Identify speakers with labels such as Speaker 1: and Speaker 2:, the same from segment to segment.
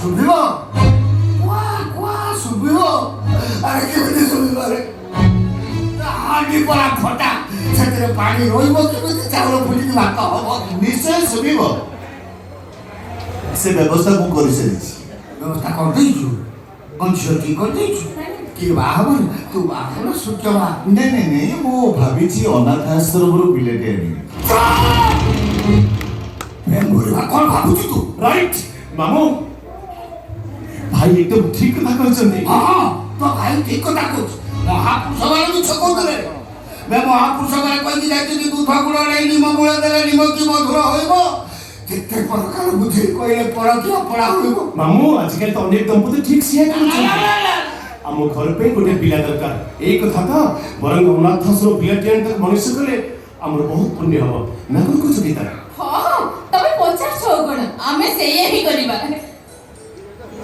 Speaker 1: ଶୁଭିବ, କୁଆ କୁଆ ଶୁଭିବ। ଆରେ, କେମିତି ଶୁଭିବ ରେ? ହାଣ୍ଡି ପରା ଫଟା, ସେଥିରେ ପାଣି ରହିବ କେମିତି? ଚାଉଳ ଫୁଟିକି ଭାତ ହବ?
Speaker 2: ନିଶ୍ଚୟ ଶୁଭିବ, ସେ ବ୍ୟବସ୍ଥା ମୁଁ କରିସାରିଛି।
Speaker 1: ବ୍ୟବସ୍ଥା କରିଦେଇଛୁ? କଣ, ଝିଅ ଠିକ କରିଦେଇଛୁ? କିଏ ବାହା ହବ? ତୁ ବାହା ହବ ନା ସୂର୍ଯ୍ୟ ବାହା?
Speaker 2: ନାଇଁ ନାଇଁ ନାଇଁ, ମୁଁ ଭାବିଛି ଅନାଥ ଆଶ୍ରମରୁ ପିଲାଟି ଆଣିବି।
Speaker 1: କଣ ଭାବୁଛୁ ତୁ?
Speaker 3: ରାଇଟ୍ ମାମୁଁ, ଭାଇ ଏକଦମ ଠିକ କଥା କହିଛନ୍ତି।
Speaker 1: ହଁ, ତୋ ଭାଇ ଠିକ କଥା କହୁଛୁ। ମହାପୁରୁଷ ମାନେ ମିଛ କହୁଥିଲେ ବେ? ମହାପୁରୁଷ ମାନେ କହିକି ଯାଇଛନ୍ତି, ଦୁଧ ଗୁଡ଼ ନେଇ ନିମ ମୂଳ ଦେଲେ ନିମ କି ମଧୁର ହୋଇବ। କେତେ ପ୍ରକାର ବୁଝେଇ କହିଲେ ପରକି ଅପଡ଼ା ହୋଇବ।
Speaker 3: ମାମୁଁ, ଆଜିକାଲି ତ ଅନେକ ଦମ୍ପତି ଠିକ ସେଇଆ କରୁଛନ୍ତି। ଆମ ଘର ପାଇଁ ଗୋଟେ ପିଲା ଦରକାର, ଏଇ କଥା ତ। ବରଂ ଅନାଥ ଆଶ୍ରମ ପିଲାଟି ଆଣି ତାକୁ ମଣିଷ କଲେ ଆମର ବହୁତ ପୁଣ୍ୟ ହବ ନା। କଣ କହୁଛ ଗୀତା?
Speaker 4: ହଁ, ତମେ ପଚାରୁଛ ଆଉ କଣ? ଆମେ ସେଇଆ ହିଁ କରିବା।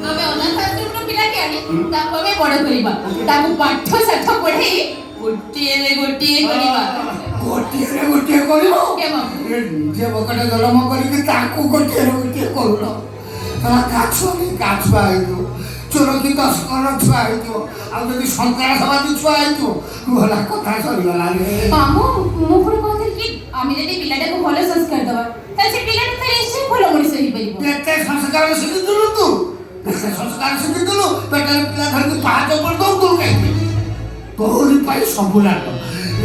Speaker 4: ଆମେ ଅନାଥ ଆଶ୍ରମର ପିଲାଟି ଆଣି ତାକୁ ଆମେ ବଡ କରିବା। ତାକୁ ପାଠ ସାଠ ପଢେଇ ଗୋଟିଏରେ ଗୋଟିଏ କରିବା।
Speaker 1: ଗୋଟିଏରେ ଗୋଟିଏ କରିବ?
Speaker 4: ଆଜ୍ଞା ମାମୁଁ।
Speaker 1: ଏ ନିଜେ ବକଟେ ଜନ୍ମ କରିକି ତାକୁ ଗୋଟିଏରେ ଗୋଟିଏ କରୁନ। ଶଳା କାଛୁଆ ନେଇ କାଛୁଆ ହେଇଥିବ, ଚୋର କି ତସ୍କର ଛୁଆ ହେଇଥିବ, ଆଉ ଯଦି ସନ୍ତ୍ରାସବାଦୀ ଛୁଆ ହେଇଥିବ, ଗଲା କଥା, ସରିଗଲା ରେ।
Speaker 4: ମାମୁଁ, ମୁଁ ପୁଣି କହୁଥିଲି କି ଆମେ ଯଦି ପିଲାଟାକୁ ଭଲ ସଂସ୍କାର ଦବା, ତାହେଲେ ସେ ପିଲାଟା ତ ନିଶ୍ଚୟ ଭଲ ମଣିଷ ହେଇପାରିବ।
Speaker 1: କେତେ ସଂସ୍କାର ଶିଖିଥିଲୁ ତୁ? କେତେ ସଂସ୍କାର ଶିଖିଥିଲୁ? ପେଟରେ ପିଲା ଧରିକି ପାହାଚ ଉପରେ ଦଉଥିଲୁ କାହିଁକି? ତୋରି ପାଇଁ ସବୁ ନାଟ।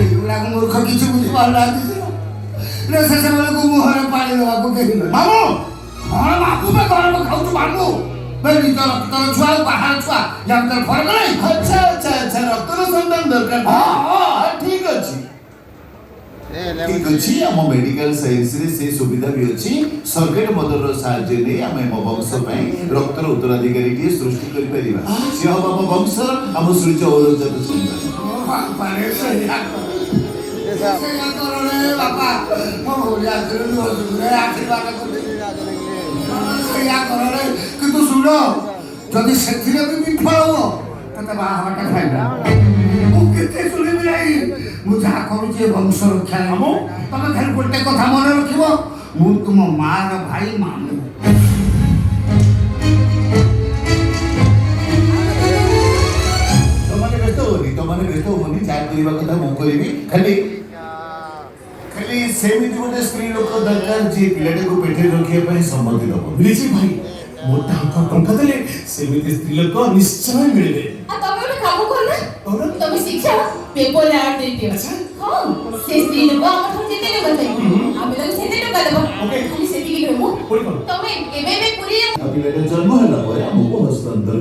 Speaker 1: ଏଇଗୁଡ଼ାକ ମୂର୍ଖ କିଛି ବୁଝିପାରୁନାହାନ୍ତି ସିନା ରେ। ଶେଷ ବେଳକୁ ମୁହଁରେ ପାଣି ଦେବାକୁ କେହି ନାହିଁ।
Speaker 3: ମାମୁଁ।
Speaker 1: କଣ ମାମୁଁ ବେ? ଗରମ ଖାଉଛୁ ମାମୁଁ ବେ? ନିଜ ରକ୍ତର ଛୁଆ ଆଉ ବାହାର ଛୁଆ, ୟା ଭିତରେ ଫରକ ନାହିଁ।
Speaker 2: ଆଚ୍ଛା, ରକ୍ତର ସନ୍ତାନ ଦରକାର।
Speaker 1: ହଁ।
Speaker 2: ହଁ, ଠିକ ଅଛି, ଠିକ ଅଛି। ଆମ ମେଡିକାଲ ସାଇନ୍ସରେ ସେ ସୁବିଧା ବି ଅଛି। ସରୋଗେଟ ମଦରର ସାହାଯ୍ୟ ନେଇ ଆମେ ଆମ ବଂଶ ପାଇଁ ରକ୍ତର ଉତ୍ତରାଧିକାରୀଟିଏ ସୃଷ୍ଟି କରିପାରିବା। ସିଏ ହବ ଆମ ବଂଶର, ଆମ ସୂର୍ଯ୍ୟ ଔରଜାତ ସନ୍ତାନ।
Speaker 1: ଓ ବାପାରେ, ସେଇଆ କର, ସେଇଆ କର ରେ ବାପା। ମୋ ଭଉଣୀ ଆଖିରୁ ଲୁହ ରେ, ଆଶୀର୍ବାଦ କଲେ। ସେଇଆ କର ରେ। କିନ୍ତୁ ଶୁଣ, ଯଦି ସେଥିରେ ବି ବିଫଳ ହୁଅ, ତତେ ବାହା ହେବାଟା ଫାଇଦା। ମୁଁ କେତେ ଶୁଣିବି ନାହିଁ। ମୁଁ ଯାହା କରୁଛି ଏ ବଂଶ ରକ୍ଷା।
Speaker 3: ମାମୁଁ।
Speaker 1: ତମେ ଖାଲି ଗୋଟେ କଥା ମନେ ରଖିବ, ମୁଁ ତୁମ ମାର ଭାଇ ମାମୁଁ।
Speaker 2: ତମାନେ ବ୍ୟସ୍ତ ହୁଅନି, ତମାନେ ବ୍ୟସ୍ତ ହୁଅନି। ଯାହା କରିବା କଥା ମୁଁ କରିବି। ଖାଲି ଖାଲି ସେମିତି ଗୋଟେ ସ୍ତ୍ରୀ ଲୋକ ଦରକାର, ଯିଏ ପିଲାଟାକୁ ପେଟରେ ରଖିବା ପାଇଁ ସମ୍ମତି ଦବ।
Speaker 3: ମିଳିଛି ଭାଇ, ମୋଟା ଅଙ୍କ ଟଙ୍କା ଦେଲେ ସେମିତି ସ୍ତ୍ରୀ ଲୋକ ନିଶ୍ଚୟ ମିଳିବେ।
Speaker 4: ଆଉ ତମେ ଗୋଟେ କାମ କର ନା।
Speaker 3: କଣ?
Speaker 4: ତମେ ଶିକ୍ଷା ପେପରରେ ଆଡ୍ ଦେଇଦିଅ।
Speaker 3: ଆଚ୍ଛା।
Speaker 4: ହଁ, ସେ ସ୍ତ୍ରୀ ଲୋକ ଆମଠାରୁ ଯେତେ ଟଙ୍କା ଚାହିଁବ, ଆମେ ତାକୁ ସେତେ ଟଙ୍କା ଦେବା। ଖାଲି ସେତିକି ନୁହେଁ, ମୁଁ
Speaker 3: ପୁଣି କଣ?
Speaker 4: ତମେ ଏବେ ଏବେ ପୁରୀରେ
Speaker 2: ଆଉ ପିଲାଟା ଜନ୍ମ ହେଲା ପରେ ଆମକୁ ହସ୍ତାନ୍ତର